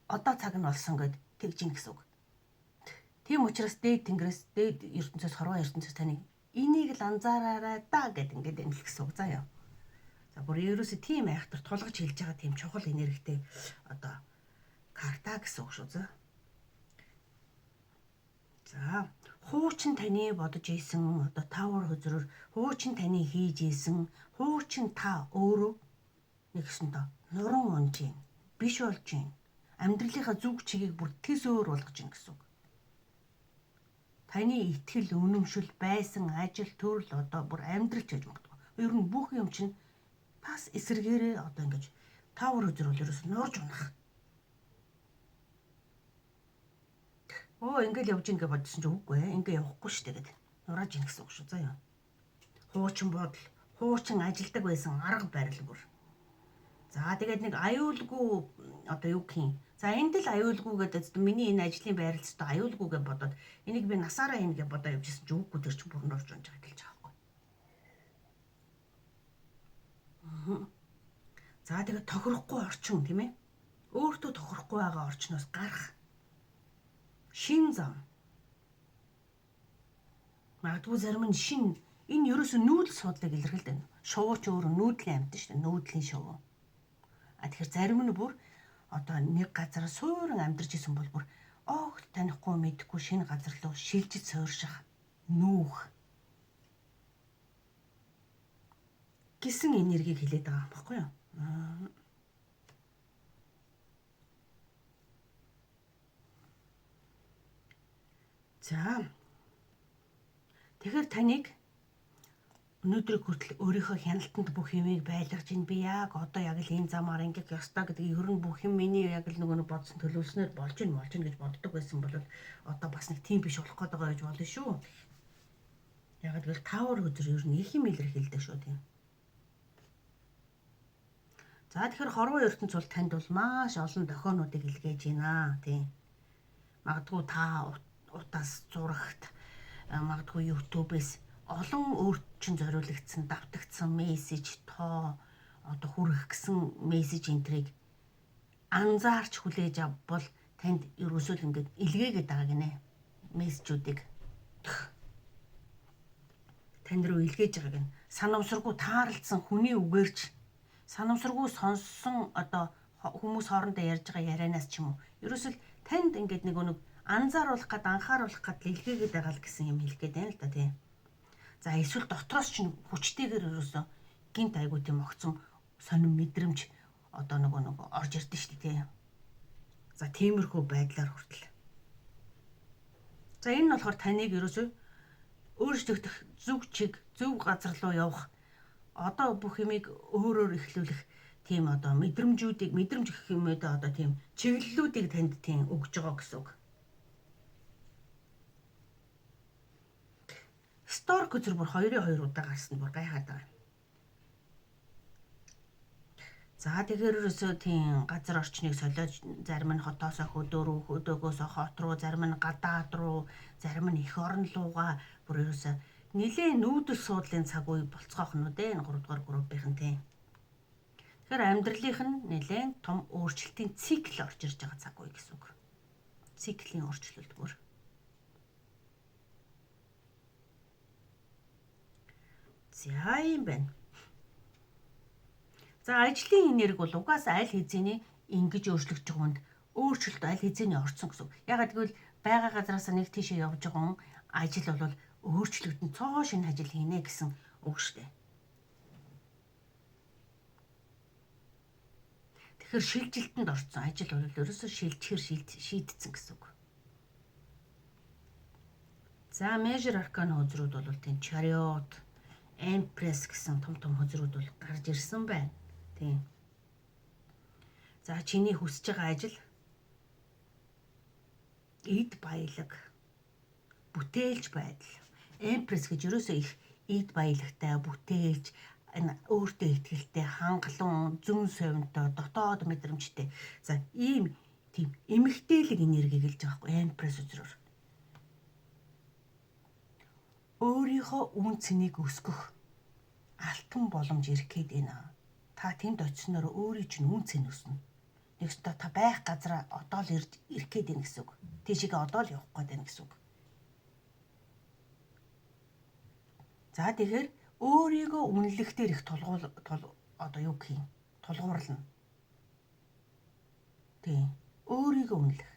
одоо цаг нь болсон гэд тэгж ин гэсэн үг. Тийм учраас дээд тэнгэрээс, дээд ертөнцөөс, хорвоо ертөнцөөс таныг энийг л анзаараарай да гэд ингээд амжилт гэсэн үг заяа. За, бүр ерөөсө тийм айхтар тулгаж хэлж байгаа тийм чухал энергитэй одоо карта гэсэн үг шүү заа. За, хуучин таны бодож исэн одоо tower хөзрөөр хуучин таны хийж исэн, хуучин та өөрөө нэгсэндээ нуран унж гин, биш болж гин, амьдралынхаа зүг чигийг бүр тэс өөр болгож гин гэсэн үг. Таны итгэл үнэмшил байсан ажил төрөл одоо бүр амьдрал ч гэж магадгүй. Ер нь бүх юм чинь бас эсэргээрээ одоо ингэж tower хөзөр бол ерөөс нуурж унах. Оо, ингээл явж ингээ бодсон чи үгүй ээ. Ингээ явахгүй шүү дээ гэд. Нурааж ийн гэсэн үг шүү заяа. Хуучин бодол, хуучин ажилдаг байсан арга барил бүр. За, тэгээд нэг аюулгүй одоо юу гэх юм. За, энд л аюулгүй гэдэг миний энэ ажлын байрал өстө аюулгүй гэж бодоод энийг би насаараа хийнэ гэж бодоо явж исэн чи үгүй, тэр чинь бүр нурж унж байгаа гэж байгаа байхгүй. За, тэгээд тохирохгүй орчин тийм ээ. Өөртөө тохирохгүй байгаа орчноос гарах шин зам. Магадгүй зарим нь шин энэ ерөөсөө нүүдэл судлыг илэрхийлдэг. Шувуу ч өөрөө нүүдлийн амьтан шүү дээ. Нүүдлийн шувуу. А тэгэхээр зарим нь бүр одоо нэг газар суурин амьдарч исэн бол бүр огт танихгүй мэдэхгүй шинэ газар руу шилжиж суурших, нүүх гэсэн энергийг хилээд байгаа юм баггүй юу? За. Тэгэхээр таныг өнөөдрийг хүртэл өөрийнхөө хяналтанд бүх юмыг байлгаж ин, би яг одоо яг л энэ замаар ингэх ёстой гэдэг ер нь бүх юм миний яг л нөгөө бодсон төлөвлөснөөр болж ин гэж боддог байсан бол одоо бас нэг тийм биш болох гээд байгаа гэж болно шүү. Яг гэвэл tower хөзөр ер нь их юм илэрхийлдэг шүү тийм. За, тэгэхээр хорвоо ертөнц бол танд бол маш олон дохионуудыг илгээж байна тийм. Магадгүй та утас зурагт, магадгүй YouTube-ээс олон өөрт чинь зориулагдсан, давтагдсан мессеж, тоо одоо хүргэх гэсэн мессеж энтрийг анзаарч хүлээж авбал танд ерөөсөө л ингээд илгээгээд байгаа гинэ. Мессежүүдийг тань руу илгээж байгааг нь санамсаргүй тааралдсан хүний үгээрч, санамсаргүй сонссон одоо хүмүүс хоорондоо ярьж байгаа ярианаас ч юм уу, ерөөсөл танд ингээд нэг нэг анзааруулах гад, анхааруулах гад илгээгээд байгаа л гэсэн юм хэлэх гээд байна л да тийм. За, эсвэл дотроос чинь хүчтэйгээр ерөөсөө гинт айгуу тийм огцом сонин мэдрэмж одоо нөгөө нэг орж ирдэ шүү дээ тийм. За тиймэрхүү байдлаар хүртэл. За энэ нь болохоор таныг ерөөсөө өөрчлөгдөх зөв чиг, зөв газар руу явах, одоо бүх юмыг өөрөөр эхлүүлэх тийм одоо мэдрэмжүүдийг, мэдрэмж гэх юм ээ, одоо тийм чиглэлүүдийг танд тийм өгж байгаа гэсэн үг. Stork үзэр бүр 2-2 удаа гарсан, бүр гайхаад байгаа. За тэгэхээр ерөөсөө тийм газар орчныг солиод, зарим нь хотоосоо хөдөө рүү, хөдөөгөөсөө хот руу, зарим нь гадаад руу, зарим нь эх орн руугаа бүр ерөөсөө нилээн нүүдэл суудлын цаг үе болцгоох нь үү, энэ 3 дугаар группийнхэн тийм. Тэгэхээр амьдралынх нь нилээн том өөрчлөлтийн цикл орж ирж байгаа цаг үе гэсэн үг. Циклийн өөрчлөлт бүр. За юм байна. За ажлын энерги бол угаасаа аль хэзээний ингэж өөрчлөгдөж байгаа хүнд өөрчлөлт аль хэзээний орцсон гэсэн үг. Ягаад гэвэл байгаа газараас нэг тийшээ явж байгаа хүн ажил бол өөрчлөгдөн, цоо шинэ ажил хийнэ гэсэн үг шүү дээ. Тэгэхээр шилжилтэнд орцсон ажил бол ерөөсөө шилжихээр шийдсэн гэсэн үг. За Major Arcana хөзрүүд бол тийм Chariot, Empress гэсэн том том хөзрүүд бол гарч ирсэн байна. Тийм. За чиний хүсэж байгаа ажил эд баялаг, бүтээлч байдал. Empress гэж ерөөсөө их эд баялагтай, бүтээлч, энэ өөртөө итгэлтэй, хангалуун, зөн совинтой, дотоод мэдрэмжтэй. За ийм тийм эмэгтэйлэг энерги гэлж байгаа байхгүй Empress үзрээр. Өөрийнхөө үн цэнийг өсгөх алтан боломж ирэх гээд байна. Та тэнд очисноор өөрийн чинь үн цэн өснө. Нэгсдээ та байх газараа одоо л ирж ирэх гээд байна гэсэн үг. Тийшээгээ одоо л явах гээд байна гэсэн үг. За тэгэхээр өөрийгөө үнэлэх дээр их тулгуул одоо юу гэх юм? Тулгуурлана. Тийм. Өөрийгөө үнэлэх.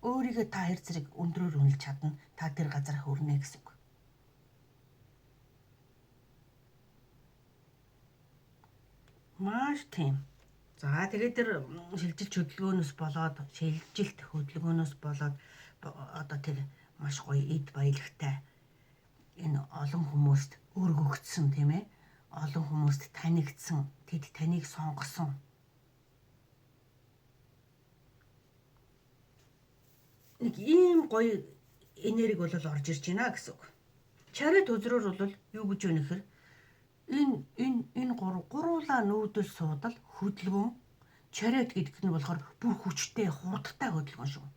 Өөрийгөө та хэр зэрэг өндрөөр үнэлж чадна. Та тэр газар хүрнэ гэсэн үг. Маш тийм. За тэгээд тэр шилжилт хөдөлгөөнөөс болоод шилжилт хөдөлгөөнөөс болоод одоо тэр маш гоё эд баялагтай энэ олон хүмүүст өргөгдсөн тийм ээ. Олон хүмүүст танигдсан, тэд таныг сонгосон. Нэг ийм гоё энерги бол орж ирж байна гэсэн үг. Chariot үзрээр бол юу гэж вэ гэхээр энэ гуруулаа нүүдэл суудал хөдөлгөөн. Chariot гэдэг нь болохоор бүр хүчтэй, хурдтай хөдөлгөөн шүү.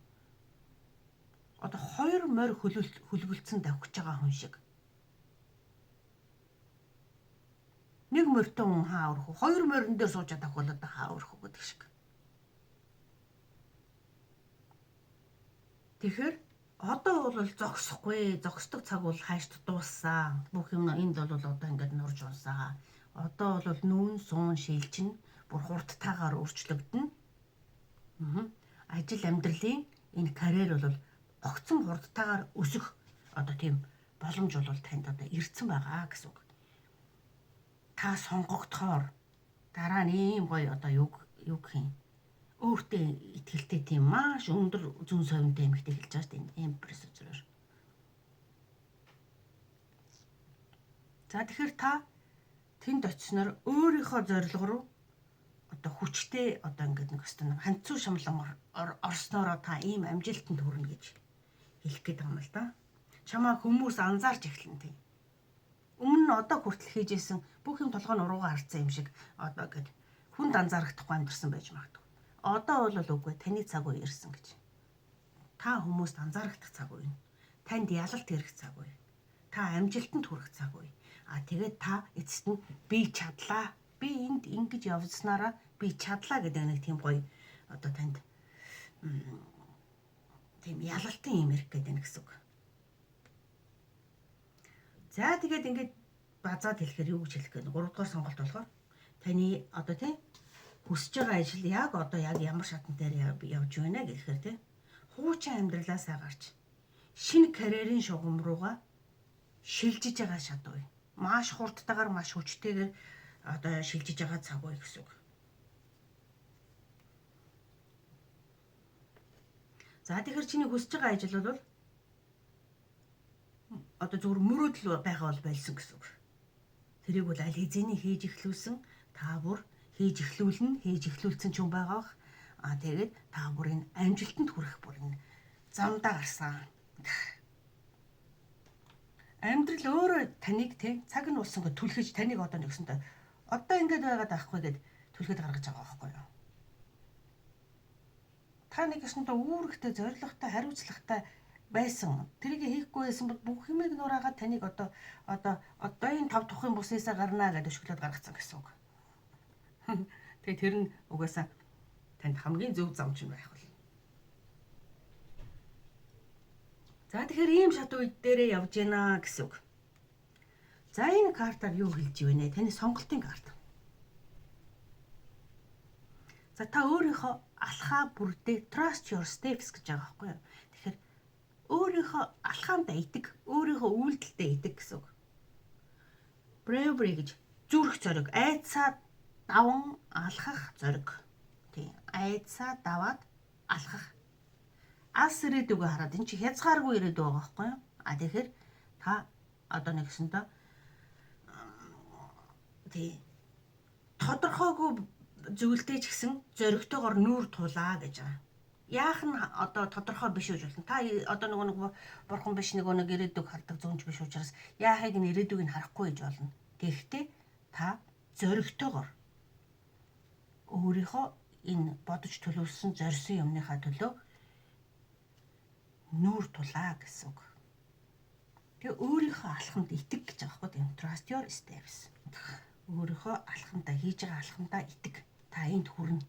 Одоо хоёр морь хөлгөлдсөн давхиж байгаа хүн шиг. Нэг морьтой хүн хаа өрөх, хоёр морин дээр сууж давхвал одоо хаа өрөх гэдэг шиг. Тэгэхээр одоо бол зогсохгүй, зогсдог цаг бол хайшд дууссан. Бүх юм энд бол одоо ингээд нурж унсаа. Одоо бол нүүн суун шилжин, бүр хурдтайгаар өөрчлөгдөнө. Ажил амьдралын энэ карьер бол огцон хурдтайгаар өсөх одоо тийм боломж бол танд одоо ирсэн байгаа гэсэн үг. Та сонгогдохоор дараа нь ийм гоё одоо юу гэх юм, өөртөө итгэлтэй тийм маш өндөр зөн совинтой эмэгтэй хэлж байгаа шүү дээ Empress үзрээр. За тэгэхээр та тэнд очисноор өөрийнхөө зорилго руу одоо хүчтэй одоо ингээд нэг өстө ханцуу шамлан орсноороо та ийм амжилтанд хүрнэ гэж хэлэх гээд байгаа юм л да. Чамаа хүмүүс анзаарч эхэлнэ тийм. Өмнө нь одоо хүртэл хийжсэн бүх юм толгой нь уруугаа харцсан юм шиг одоо ингээд хүнд анзаарахгүй амьдэрсэн байж магадгүй. Одоо бол үгүй, таны цаг үе ирсэн гэж. Та хүмүүст анзаарах цаг үе. Танд ялалт ирэх цаг үе. Та амжилтанд хүрэх цаг үе. А тэгээд та эцэст нь би чадлаа. Би энд ингэж явснараа би чадлаа гэдэг нэг тийм гоё одоо танд тийм ялалтын юм ирэх гэдэг нэг гэсэн үг. За тэгээд ингээд базаад хэлэхээр юу гэж хэлэх гээд 3 дугаар сонголт болохоор таны одоо тийм хүсэж байгаа ажил яг одоо яг ямар шатн дээр явж байна гэхээр тийм хуучин амьдралаасаа гарч шинэ карьерийн шугам руугаа шилжиж байгаа шат үе. Маш хурдтайгаар, маш хүчтэйгээр одоо шилжиж байгаа цаг үе гэсэн үг. За тэгэхээр чиний хүсэж байгаа ажил бол одоо зөвхөн мөрөөдөл байгаа бол болсон гэсэн үг. Тэрийг бол аль хэзээний хийж эхлүүлсэн, та бүр хийж эхлүүлнэ, хийж эхлүүлсэн ч юм байгаа бах. А тэгээд та бүр энэ амжилтанд хүрэх бүр энэ замдаа гарсан. Амьдрал өөрөө таныг те цаг нь болсон гэ түлхэж таныг одоо нэгсэнтэй одоо ингэж байгаад байхгүй гэд түлхэд гаргаж байгаа байхгүй юу? Та нэг гэсэндээ үүрэгтэй, зоригтой, хариуцлагатай байсан. Тэрийг хийхгүй байсан бол бүх юмыг нураагаад таныг одоо энэ тав тухын буснасаа гарнаа гэдээ өшөглөөд гаргацсан гэсэн үг. Тэгээ тэр нь угаасаа танд хамгийн зөв зам чинь байх бол. За тэгэхээр ийм шат үед дээрээ явж гинэ гэсэн үг. За энэ картаар юу хэлж ивэнэ? Таны сонголтын карт. За та өөрийнхөө алхаа бүрдээ trust your steps гэж байгаа байхгүй юу? Тэгэхээр өөрийнхөө алхаандаа итэг, өөрийнхөө үйлдэлдээ итэг гэсэн үг. Bravery гэж зүрх зориг, айдсаа даван алхах зориг. Тийм, айдсаа даваад алхах. Алс ирээдүгөө хараад энэ чи хязгааргүй ирээдүй байгаа байхгүй юу? А тэгэхээр та одоо нэгсэндээ тий тодорхойгүй зүйлтэй ч гэсэн зоригтойгоор нүүр тулаа гэж байгаа. Яах нь одоо тодорхой биш үж болно. Та одоо нөгөө нэг бурхан биш, нөгөө нэг ирээдүг хардаг зүүнч биш учраас яахыг нь ирээдүг нь харахгүй гэж болно. Тэгэхдээ та зоригтойгоор өөрийнхөө энэ бодож төлөвлөсөн зорьсон юмныхаа төлөө нүүр тулаа гэсэн үг. Тэгээ өөрийнхөө алхамд итэг гэж байгаа байхгүй юу? Trust your steps. Өөрийнхөө алхамдаа, хийж байгаа алхамдаа итэг. Та энд хүрнэ.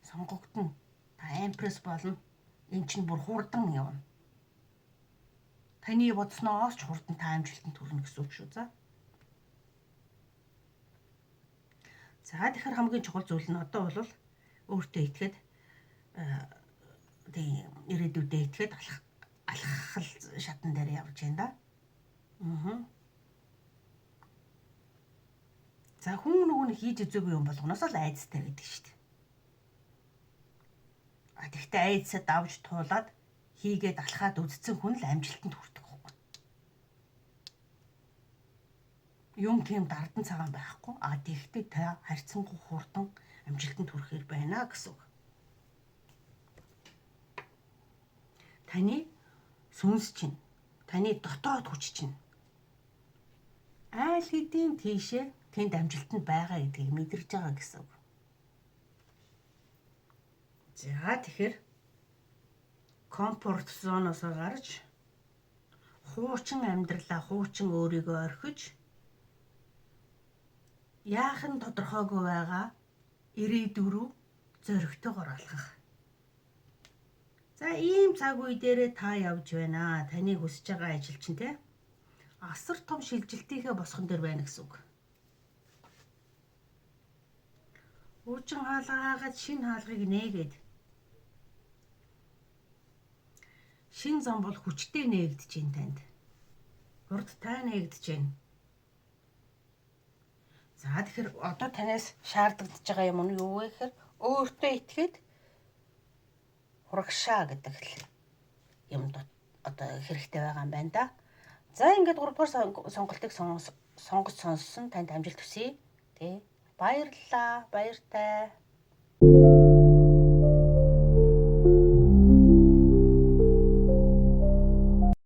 Сонгогдоно. Та Empress болно. Эн чинь бүр хурдан явна. Таны бодсноос ч хурдан та амжилтанд хүрнэ гэсэн үг шүү. За. За тэгэхээр хамгийн чухал зүйл нь одоо бол өөртөө итгээд тийм ирээдүйдээ итгээд алхах шатан дээр явж байна да. Аа. За хүн нөгөө нэг хийж үзээгүй юм болгоноос л айдастай байдаг шүү дээ. А тэгвэл айдасаа давж туулаад хийгээд алхаад үзсэн хүн л амжилтанд хүрдэг байхгүй. Юм тийм дардан цагаан байхгүй. А тэгвэл та харьцангуй хурдан амжилтанд хүрэхээр байна гэсэн үг. Таны сүнс чинь, таны дотоод хүч чинь айл хэдийн тийшээ тэнд амжилтанд байгаа гэдгийг мэдэрч байгаа гэсэн үг. За тэгэхээр комфорт зоноос гарч хуучин амьдралаа хуучин өөрийгөө орхиж яах нь тодорхойгүй байгаа ирээдүй рүү зоригтойгоор алхах. За ийм цаг үе дээрээ та явж байна. Таны хүсэж байгаа ажил чинь те асар том шилжилтийнхээ босгон дээр байна гэсэн үг. Уучин хаалга хаагаад шинэ хаалгыг нээгээд шин зам бол хүчтэй нээгдэж байна танд. Хурдтай нээгдэж байна. За тэгэхээр одоо танаас шаардлагаж байгаа юм нь юу вэ гэхээр өөртөө итгээд хурагшаа гэдэг л юм одоо хэрэгтэй байгаа юм байна да. За ингээд 3 дугаар сонголтыг сонгож сонссон танд амжилт хүсье. Тэ. Баярлалаа. Баяртай.